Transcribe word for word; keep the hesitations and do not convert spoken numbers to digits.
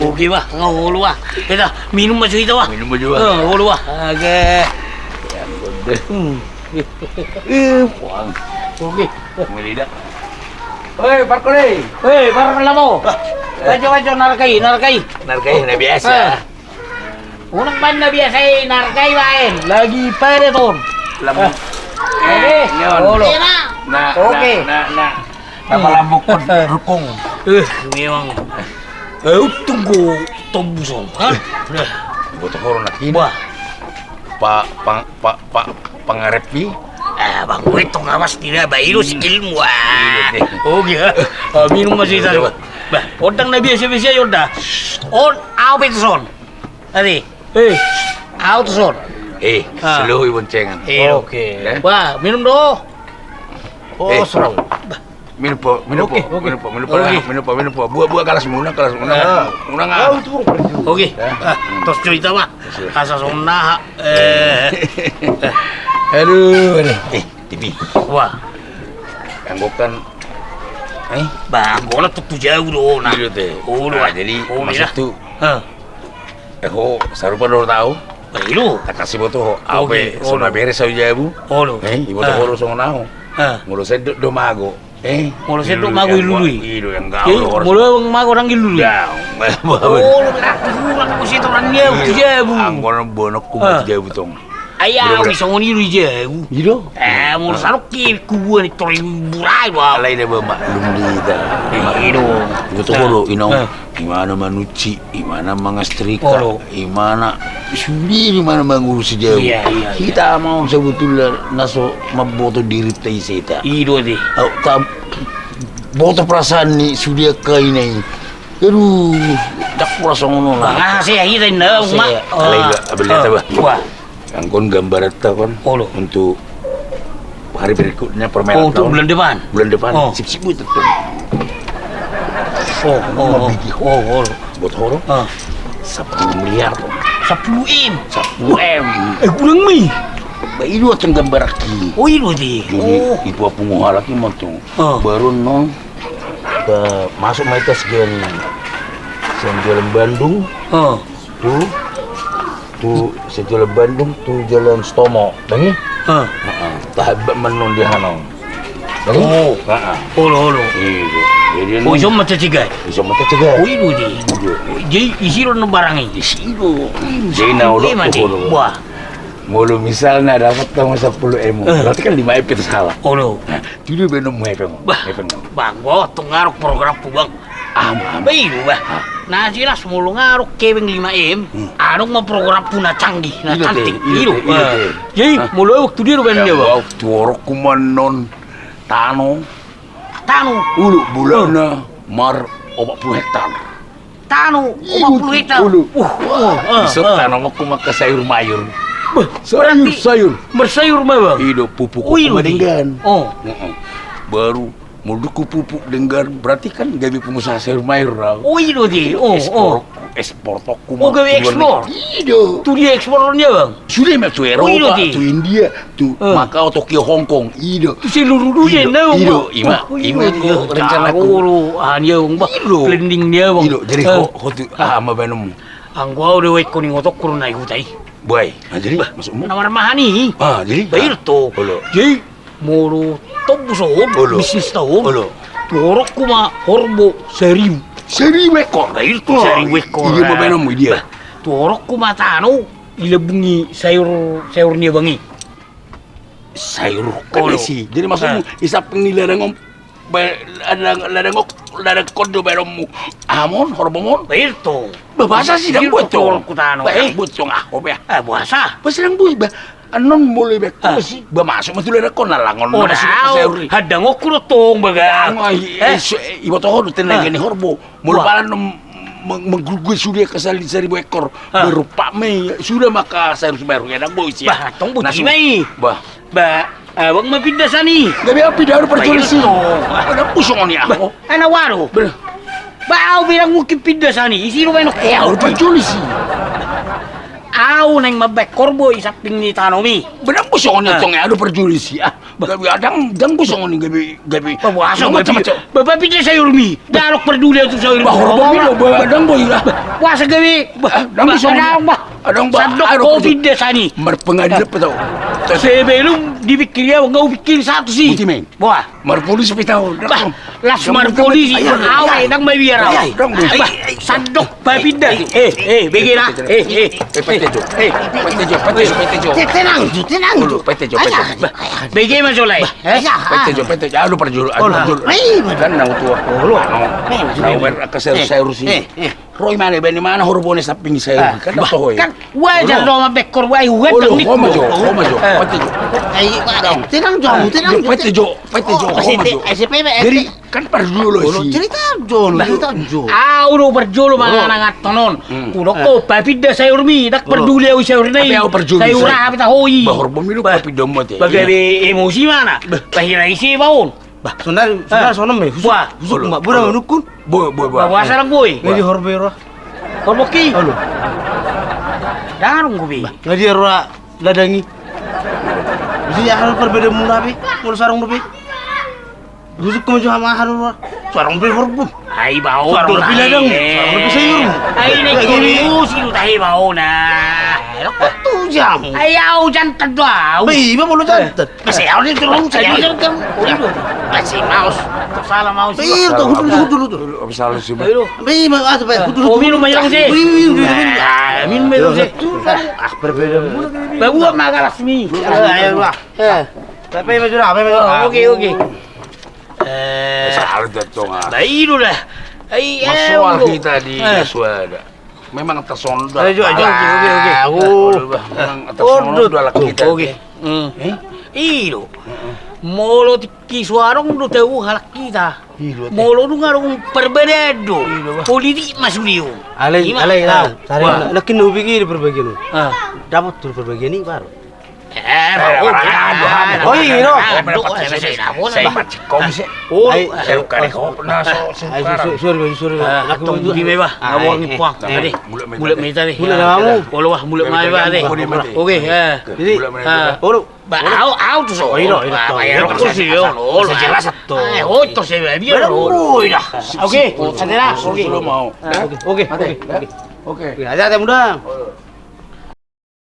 Oke, bah, nga olo, bah. Kita minum ma jo hita, bah. Minum ma jo, bah. Eh, olo, bah. Oke. Ya ampun deh. Hmm. Eh, puang. Oke. Mulida. Oi, Parkoli. Oi, Parkoli, lapo. Bah. Bajo, bajo, narkai, narkai. Narkai, na biasa. Eh. Unang baen na biasa i, narkai baen. Lagi padat on. Lam-, eh, oke. Olo. Na, na, oke. Na, na. Na palambukkon rukung. Eh, memang. Eh, untung do tombus on, ha? Eh, boto horo na kini. Bah. Pa, pa, pa, pa, pangarepi. Eh, bang, gue tong awas tidak, bah, ilu si ilmu, ah. Iya, deh. Oke, ah. Ah, minum masih satu. Bah, ondang na biasa-biasa, ya udah. On, au pe tu son. Ate. Eh. Au tu son. Eh, ah. Selo i boncengan. Eh, oke. Eh? Wah, minum do. Oh, eh. Serau. Minum po, minum po, oke, oke. Minum po, minum po, oke. Minum po, minum po. Buat, buat galas, unang galas, unang, ah. Unang, ah. Oke. Ya. Ah, tos jo hita, bah. Asa songon na, eh. Aduh, aduh. Eh, T V. Wah. Anggo kan, eh? Bah, anggo na tu, tu jabu do, nah. Iya, teh. Oh, nah, jadi, oh, maksud tu, eh, ho, sarupa do hau. Bah, ilu. Takasi boto ho, au pe, oke, so olo. Maberes au jabu. Olo. Eh, iboto ho do songon au. Eh. Molo sendok do mago. Eh, molo sendok mago ilului. Ido yang gaul. Molo au mago nang ilului. Olo, berarti kurang ko setoran dia, jabu. Anggo na bonokku, ah, jabu tong. Ai au songon i do i jabu. Ido. Eh, molo saroki kubuan i tori burai, bah. Alai da, bah, maklum di hita. Ido. Iboto ho do, inong. Eh. Imana manuci, imana mangastrika, olo. Imana sude, imana mangurusi jabu. Iya, iya, iya. Hita ma on sebetulna na so mamboto dirinta i seta. Ido, ate. Au, ta boto perasaan ni sude angka ina i. Aduh, ndang pola songon on. Bah, nga hasea hita inna, bah. Alai, bah, abel hita, bah. Wah. Angkon gambaranta kon. Olo. Untuk hari berikutnya permainan. Oh, untuk bulan depan? Bulan depan. Oh. Sip-sip buat itu. Oh, oh, oh. Mabidi ho. Oh, oh. Buat horong. Ah. Sepuluh miliar. Sepuluh M. Sepuluh M. Eh, kurang mi. Bah, ido tong gambar aki. Oh, ido, ate. Jadi, oh, ipu apu ngohalaki mantong. Ah. Baru non, eh, masuk ma hita sekian, sekian jalan Bandung. Ah. Tu, tu, sejalan Bandung, tu jalan Setomo. Dang i? Ah. Heeh. Tahabak ma non di hanon. Dang i? Oh. Heeh. Olo, olo. Iya. Jadi, oh, anu, ison ma tacegai? Ison ma tacegai. Oh, ido, ate. Iya. Jadi, isi do na barang i? Isi do. Jadi, na olo, olo. Wah. Molo misalna dapat tong sepuluh M. Eh. Berarti kan lima M pe tu salah. Olo. Nah, tu do baenonmu hepeng. Bah, hepeng. Bang, gua tong ngaruk programku, Bang. Aman. Bah, ido, bah. Hah? Na jelas molo ngaruk hepeng lima M, hmm, adong ma programku na canggih, na cantik. Ido, ido, ido, eh. Jadi, hah? Molo waktu dia do baen dia, Bang. Waktu horongku ma non tano. Tano? Olo, bolana, hmm, mar opat puluh hektar. Tano, opat puluh hektar. Olo. Uh, uh, uh, bisa, uh, tano ma, ku ma angka sayur mayur. Bah, sayur, berarti sayur. Bersayur ma, Bang? Ido, pupuk, oh, ido ma denggan. Oh. Heeh. Baru molo dung hupupuk denggan, berarti kan gabe pengusaha sayur mayur do au. Oh, ido, ate. Oh, ekspor, oh. Ekspor tong ku ma. Oh, gabe ekspor. Ido. Tu dia ekspor on dia, Bang? Sude ma tu Eropa, oh, ido, ate, tu India, tu, eh, Makau, Tokyo, Hong Kong, ido. Tu seluruh dunia, ido, na, ido, Bang. Ima, oh, ima, ido, ido, rencanaku. Olo, ah, nia, Bang, bah. Ido. Planning nia, Bang. Ido, jadi, eh, ho, ho tu, ah, aha ma baenonmu? Anggo au do, ingkon ingotongku do na i huta i. Bah, ah, jadi, bah, maksudmu? Na marmahan i. Ah, jadi? Bah, ido tong. Olo. Jadi, molo tombus on, olo, bisnis ta on. Olo. Tu horongku ma horbo saribu. Saribu ekor? Bah, ido tong, saribu ekor. Idia ma baenonmu, idia? Bah, tu horongku ma tano, dilambungi sayur, sayur ni abang i. Sayur, olo, kan isi. Jadi maksudmu, ah, di samping ni ladang on, ba-, ladang, ladang on, ladang on do baenonmu. Aha ma on, horbo ma on? Bah, ido tong. Bah, boasa si, ndang buat tong. Horongku tano. Bah, eh, buat tong, ah, ho be. Ah, boasa? Bah, si ndang buat, bah. Annon molo ibaen ho, ah, si, bah, masuk ma tu ladang on, na langon. Oh, na, na masuk au, sayur i. Handangonku do tong, bah, ga. Ndang, ah, i-, eh, so, eh, iboto ho do tenaga, ah, ni horbo. Molo pala annon meng-, menggugu sude angka sali saribu ekor. Ah. Bah, rupa ma i, suda ma angka sayur mayur i, ndang boi sian. Bah, tong boti ma i. Bah. Bah, abang ma pinda sian i. Gabe au pinda, au do parjolo disi. Bah, ido tong. Bah, ndang boi songon i, ah. Bah, anak waro. Bah, au pe ndang mungkin pinda sian i. Isi do baenon. Eh, au do parjolo disi. Au naeng mambaen horbo i samping ni tanomi. Bah, ndang boi songon i, ah, tong, au do parjolo disi, ah. Gabe, ah, ndang, ndang boi songon i gabe, gabe. Bah, boasa gabe? Bah, bah, pinda sayurmi. Ndang parduli au tu sayurmi. Bah, horbo mi do, bah, ndang boi. Bah, boasa gabe? Bah, ndang boi songon i. Ndang, bah. Sandok kopi do sani. Marpengadilan pe tahu. Sebelum dipikiri au, ndang hupikiri sahat tusi. Botima i. Bah. Marpolisi pe tahu. Bah, las marpolisi. Au, ndang mabiar au. Ndang, bah. Sandok. Bah, pinda. Eh, eh, bege na. Eh, eh. Eh, Pete Jo. Eh. Pete Jo, Pete Jo, Pete Jo. Te-, tenang, tenang. Dulu, Pete Jo, Pete Jo. Bah, bege ma jolo i. Bah, eh? Pete Jo, Pete Jo. Aduh, parjolo, aduh, parjolo. Kan nau tua. Olo. Nau ber-, ke sayur, sayur si. Eh, eh. Ro i mana, baen i mana, horbo ni samping sayur. Ah, kan bah, toho i. Kan wajar do mambekor, wah, ugat. Olo, ho ma jo, ho ma jo. Eh. Pete Jo. Eh, tenang Jo, tenang Jo. Pete Jo, Pete Jo, ho ma jo. Jadi, kan parjolo i. Cerita jolo, cerita jolo. Au do parjolo mangan angaton on. Kudok ho, bah, pinda sayurmi, ndang parduli au sayurna i. Sayur aha pe tahu i. Bah, horbo mi do bah, pinda mate. Bah, gabe emosi mana. Bah, hira ise bah on. Bah, sonari, sonari songon on ma i. Husuk, husuk ma, boha manungkun. Boha, boha, boha. Bah, boasa ndang boi. Nga di horbo i roha. Horbo ki. Olo. Ndang adong be. Bah, nga di roha ladang i. Bisa aha parbeda muna be. Molo sarong dope. Husuk ma jo hama aha roha. Sarong be horbo. Ai bah on do. Sarong be ladang. Sarong be sayur. Ai na i korusi do tahe bah on na. Ai au jantan do au. Bah, iba molo jantan. Masa au di turun saja. Masa maus. Salah maus. Iya, tuh, hutu, hutu, hutu. Salah sih. Ayo. Bah, maus, bah, hutu, hutu. Minum aja, Bang, sih. Minum, minum, minum. Ah, minum aja, sih. Ah, berbeda mulu. Bah, buat makan las mi. Ayo, bah. Eh. Bah, bah, maju dah, bah, maju dah. Oke, oke. Eh, salah dah, Cong, ah. Bah, itu dah. Ai, eh, masoal kita di suada. Memang tarsongon do. Ayo, ayo, ayo, ayo, ayo. Memang tarsongon do halak hita. Oke. I do. Molo tingki so adong do tau halak hita. Molo dung adong parbadaan do. Politik ma sude on. Alai, alai, alai. Nangkin na hupikiri parbagian on. Dapot tu parbagian i baru. Eh, oh, i do. Sorry, sorry. Mulak ma hita. Mulak ma hita. Oke, eh. Jadi, olo. Bah, au, au tu so. Oh, i do. Bah, ya, rokok sih, yo. Jelas tu. Eh, oh, tu saya biar. Oke, oke. Oke, oke. Oke, ada, ada muda.